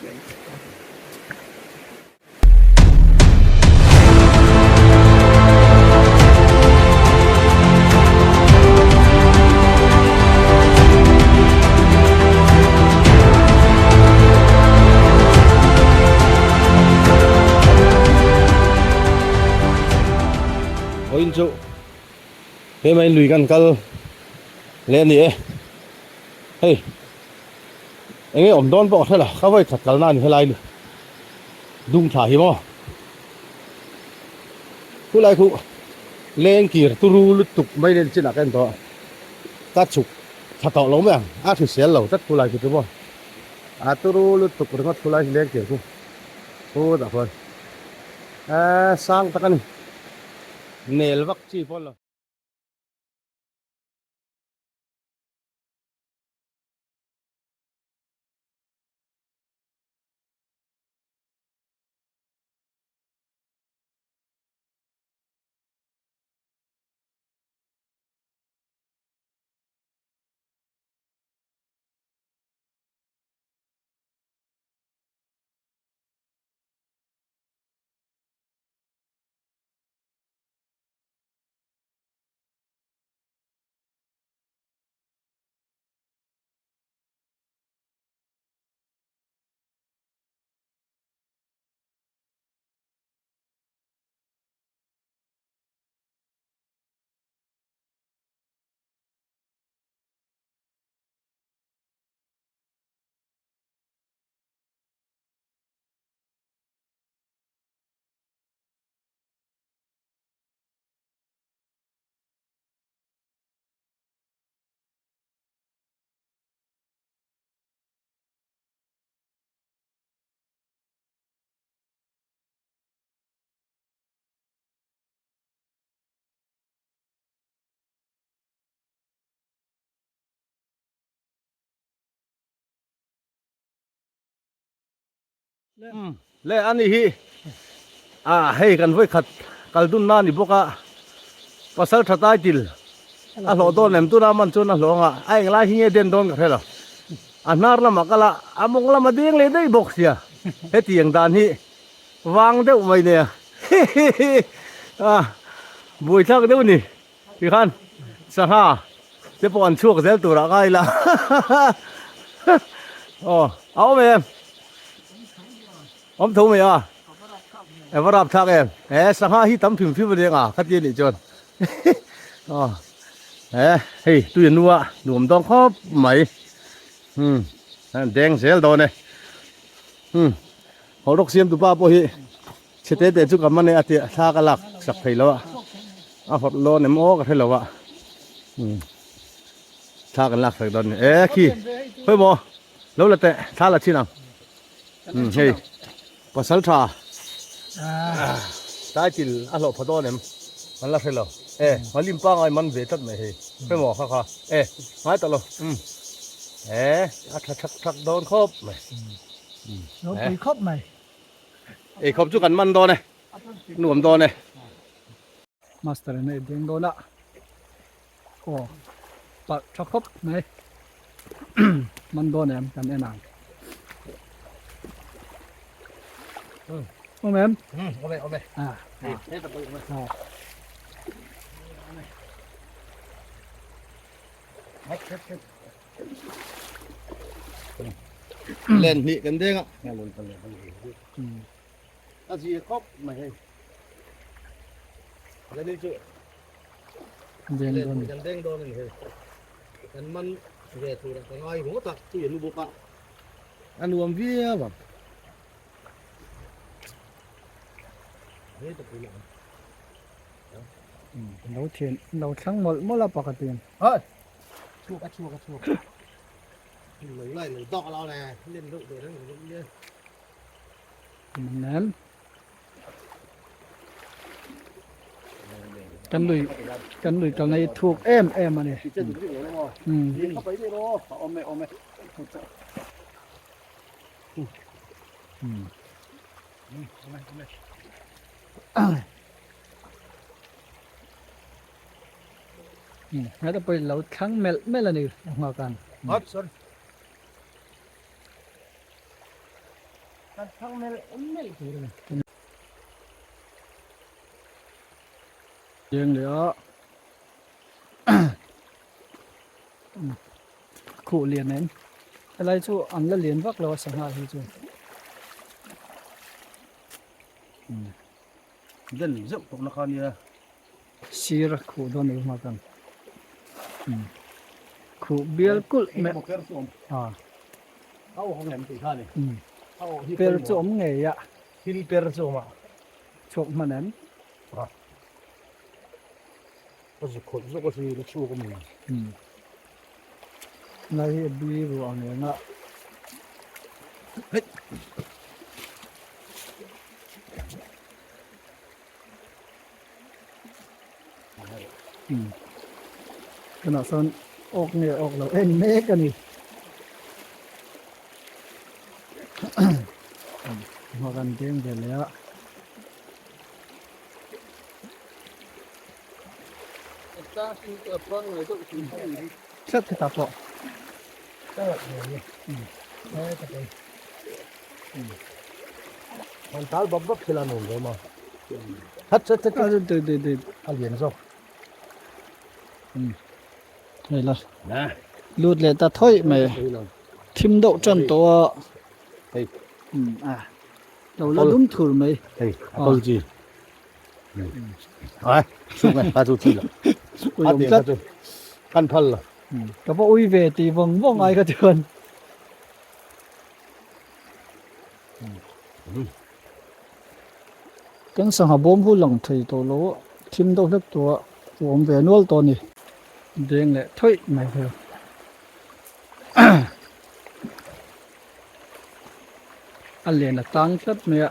Vawiin chu he mai lui kan kal leh a ni e hei eng nge awm dawn pawh ka hre lo ka vawi khat kalna a ni helai ni dung thla hi maw khulai khu leng kir turu lutuk mai nen chinah ka en tawh a ka chhuk tha tawh lo mai ang a hrisel lo tlat khulai khu chu maw a turu lutuk ringawt khulai leng kir chu khutah khuan eee sang tak a ni nel vak chi pawh a ni lo. Le a ni hi a hei kan vawi khat kal dun na ni bawk a pasal tha title a hlawh dawn em tuna man chuan a hlawh ang a a englai hi nge den dawn ka hre lo a hnar lamah kal a a mawng lam a deng leh daih bawk sia hetiang dan hi vang deuh mai nia a buaithlak deuh a ni. Tikhan sangha te pawh an chhuak zel turah ngai ila aw a awm em awm tho mai a e va rap thlak em he sangha hi tam hrim hrim a nia nga khatia nih chuan aw he hei tui a nua nuam dawn khawp mai um deng zel dawn e um hawlhrawk siam tupa pawh hi. Chhe te te chu ka man e a tia thla ka lak sak thei lo a, a hawt lawn em aw ka hre lo a, umm thla kan lak sak dawn a ni e khi khawi maw lo la teh thla la chhin ang umm hei pasal tha title a hlawh pha dawn em kan la hre lo e malim pangai man ve tlat mai hei khawi maw kha kha e ngai tawh lo umm e a tha thak thak dawn khawp mai umm ropui khawp mai. Ei khawp chu kan man dawn e, nuam dawn e. Master in a deng dawn a, aw palh tha khawp mai man dawn em kan en ang. Awm em? Awm e, awm e. Len hnih kan deng a. A zia khawp mai hei. Leni chu len hnih kan deng dawn a ni hei. Kan man ve tur ah ka ngai ringawt a, tui an u bawk a. A nuam viau ang. Lo thian lo thlang mawlh mawlh a pakhatin. Hei. Chhuak a chhuak a chhuak. Lo lai lo dawk lo nè, lên độ rồi đấy rồi lên. Nem. Kan lui kan lui kal nei thuk em em ani. Um. Um. Heta pawhin lo thlang melh melh a ni a nghak ang. Hop sorry. Kan thang melh melh tur a ni. Leng leh a khuh lian em helai chu an la lian vak lo a sangha hi chu. Den zeuh tawh na kha nia. Sir a khuh dawn eng hma kan khuh bial kulh mai a per chu awm ngei a thil per chu awm a chhuak hman em a zu khawlh zawk a hri la chhuak a ni lai hi a bi ruah ang eng a Tunah sawn awk nge awk lo en mek a ni. Hma kan deng ve leh a. Tlat hetah pawh. An tal bap bap thil a nuam ve maw? Hat chat chat chat. Dei dei dei. A lian zawk. Hei la. Lut leh ta thawi mai. Thim deuh tan tawh a. Hei. A. Lo la dum thur mai. Hei, a kawl chi. Ai, chu ngai, a chu chi la. A ti tlat. Kan phal la. Ka va ui ve ti vawng vawng ai kha chuan. Kan sangha bawm hu lang thei tawh lo a, thim deuh hlek tawh a, a awm ve nual tawh a ni. Deng leh thawih mai hmel. A len a tang tlat mai a.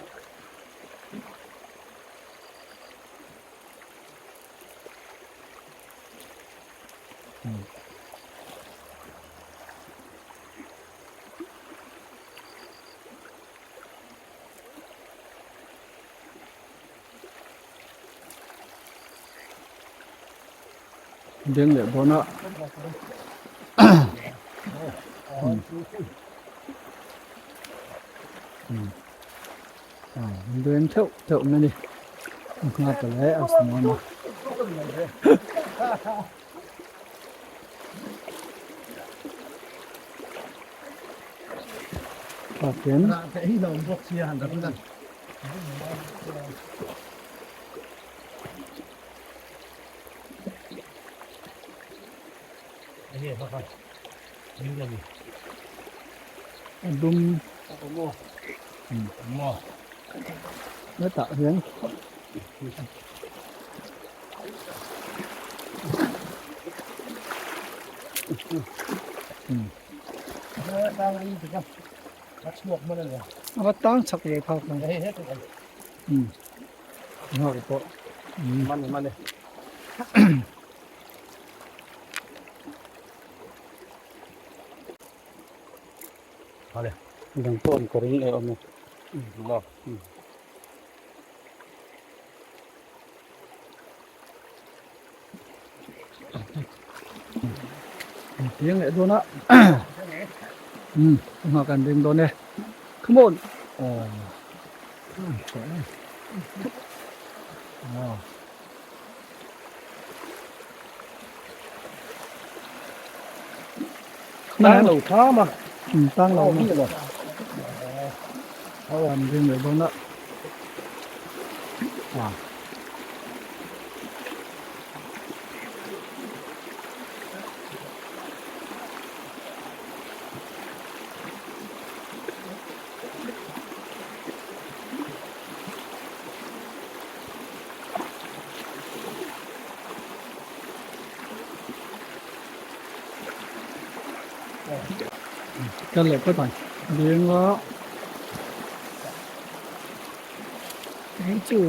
Deng leh dawn a deng theuh theuh mai a ni a nghak ta leh a sum a. A dum hetah hian A va tang chak ve phak ang. Nghak pawh. Mane mane. Hale. Dang pawh an kawr in leh awm e. Ma. Piang leh dawn a nghah kan ring dawn e come on aw Tang lo tha ma tang lo ma an ring leh dawn a. Kal leh phawt ang. Lenga Hei chu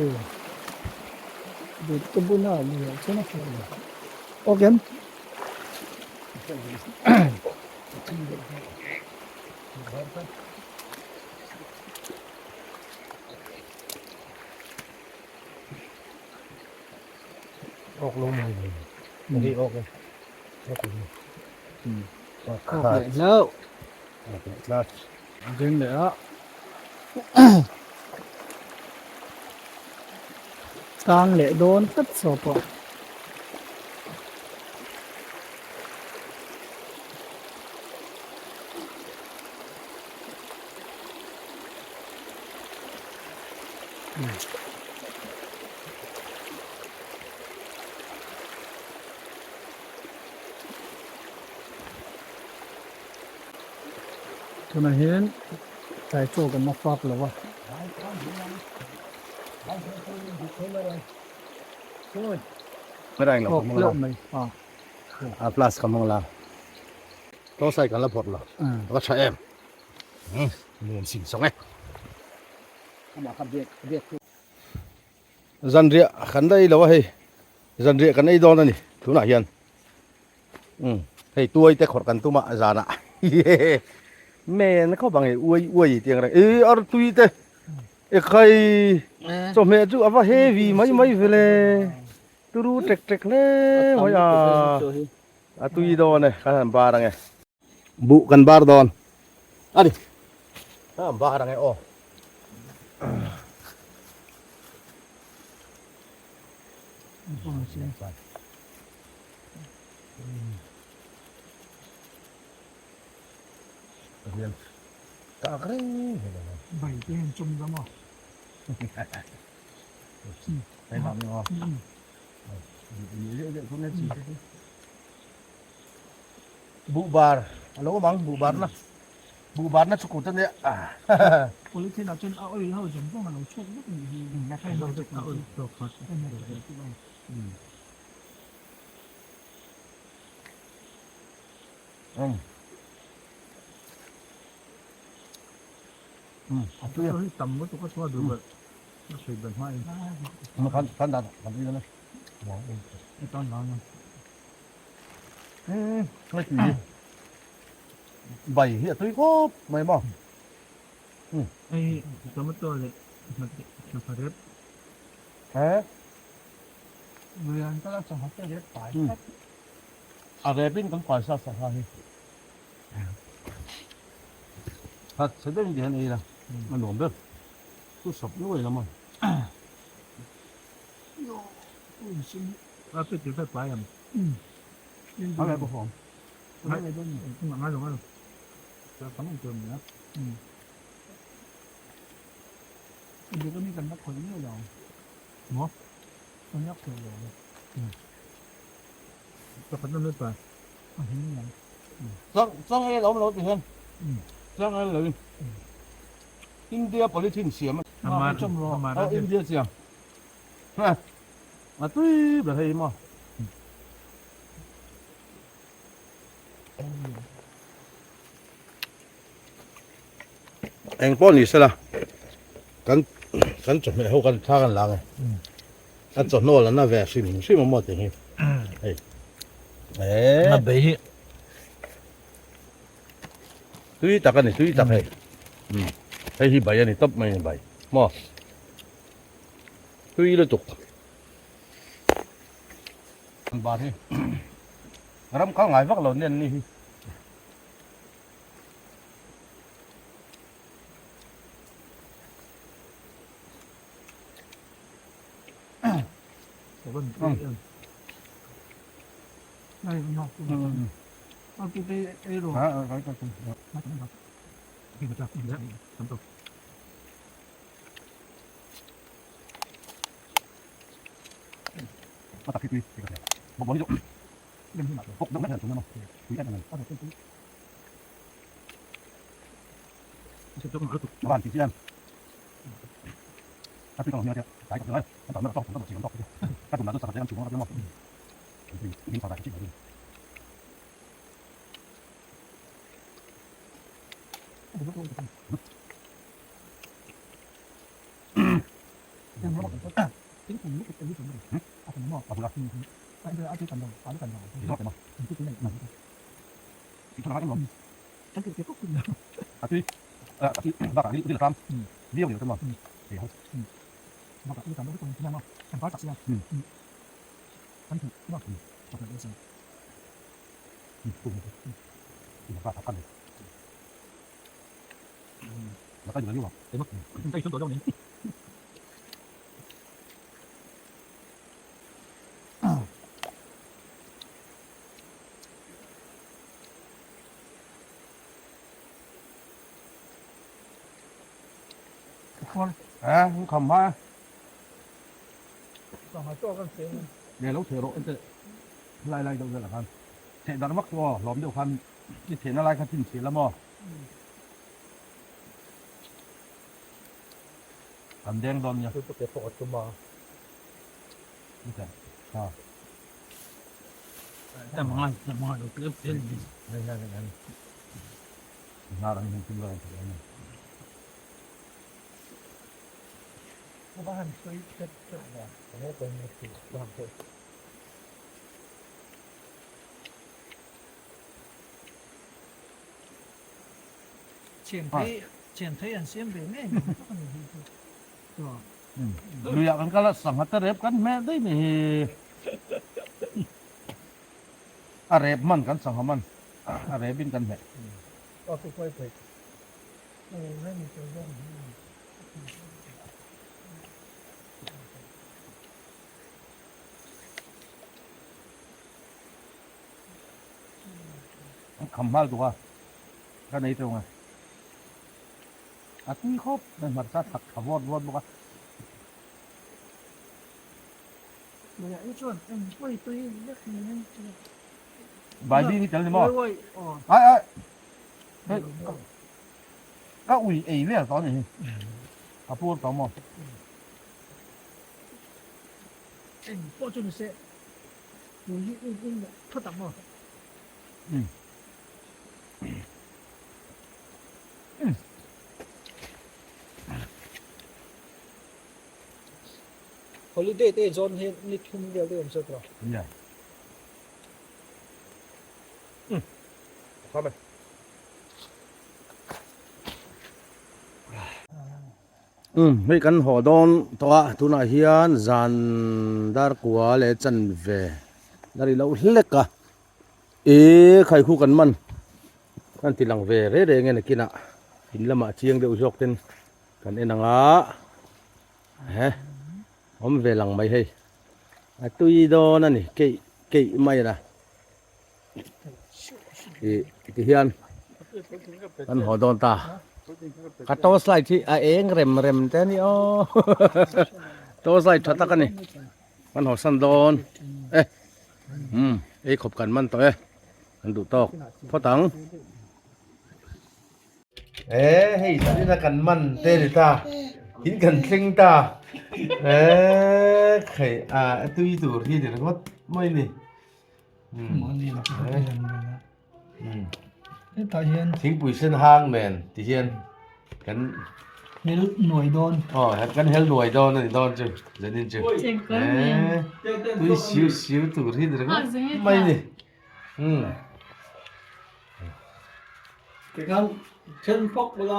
but ka bun a ni loh chuan a fuh lo. Awk em? Awk lo mai ni. Hei awk e. Awk lo. Awk leh hlauh. Awk leh tlat. Ding leh a. Tang leh dawn tlat saw pawh. Tunah hian tlai chaw kan la fak lo a. Tawk hlauh mai a. A plus ka hmang la. Tawsai kan la phawrh lo. A va tha em. Nuam sin sawng e. Zanriah kan la ei lo a hei. Zanriah kan ei dawn a ni tunah hian. Umm hei tuai te khawrh kan tum a zanah men khawp ang hei uai uai tih ang reng ih ar tui te ekhai chawhmeh chu a va heavy mai mai vele turu tek tek hle mai a a tui dawn e kan han bar ang e buh kan bar dawn a ni kan han bar ang e aw. Bai te hian chawm dam a. Buhbar a lo awm ang buhbar na buhbar na chu kut a nia. Polythene ah chuan a oil ho zawng zawng a lo chhuak vek a nih hi. A oil tawk kha. Tam lutuk a chhuah duh ber a sawi ber hma in. Kan dan kan ui na. Tan dan na. Ngai tui. Bai hi a tui khawp mai maw. Hei tomato leh sangha rep. Lian kal a sangha te rep fai tlat. A repin kan fai sa sangha hi. That chhe deuhin ti hian ei ila a nuam ber. Chu sawp nuai lam a. A pe tir khat pai ang. A rep a huam. Ngai lo ngai lo. Tam ang tur a ni a. Dik a mi kan la khawih miah lo. Maw? Kan la khawih lo. Pakhat na lut pa. A him niang. Chang chang e lo lo ti hian. Chang e lo in. India polythene siam. Amar amar India siam. Ha. A tui ber hei maw. Eng pawh ni sela kan kan chawhmeh ho kan thla kan lang e a chawhnawl an a ve hrim hrim a maw tih hi hei e a bei hi tui tak a ni tui tak hei hei hi bai a ni tawp mai a ni bai maw tui lutuk bar hi ram kal ngai vak lo nen ni hi. Eh, kham ha. Nge lo theh rawh ente lai lai deuh vel khan. Theh dar vak chu aw hlawm deuh khan i thehna lai kha chin chhe la maw. Kan deng dawn nia. Chu te pawh a tum a. Ente ha. Tam ngai tam ngai lo tlem tlem ni. Hei hei hei. Hnar ang heng tum la kan theh ang. Luiah kan kal a, sangha te rep kan hmeh daih ni hi. A rep man kan sangha man, a rep in kan hmeh. An kham hmal tuk a, ka nei teuh ngai. A tui khawp mai hmarcha thak tha vawt vawt bawk a. Baibing hi tel ni maw? Ai ai. Hei ka ui ei vel tawh a ni hi. A pur tawh maw? Eng pawh chu ni se tui hi in in leh phawt ang aw. Holiday te zawn hi ni thum vel te awm se tawh. Nia. Kham e. Umm hei kan haw dawn tawh a tunah hian zan dar kua leh chanve la ri loh hlek a ih khai khu kan man kan ti lang ve reng reng e nakinah in lamah chiang deuh zawk ten kan en ang a he awm ve lang mai hei a tui dawn a ni keih keih mai a. Ih tihian kan haw dawn ta ka torch light hi a eng rem rem te a ni aw torch light tha tak a ni kan haw san dawn e umm ei khawp kan man tawh e kan duh tawk phawt ang e hei tah kan man te a ni ta in kan thleng ta e hei a tui tur hi ni ringawt mai a ni. Hetah hian thingpui sen hang nen ti hian kan hel nuai dawn aw kan hel nuai dawn a ni dawn chu zanin chu tui siu siu tur hi ni ringawt mai ni tikhan then phawk bula.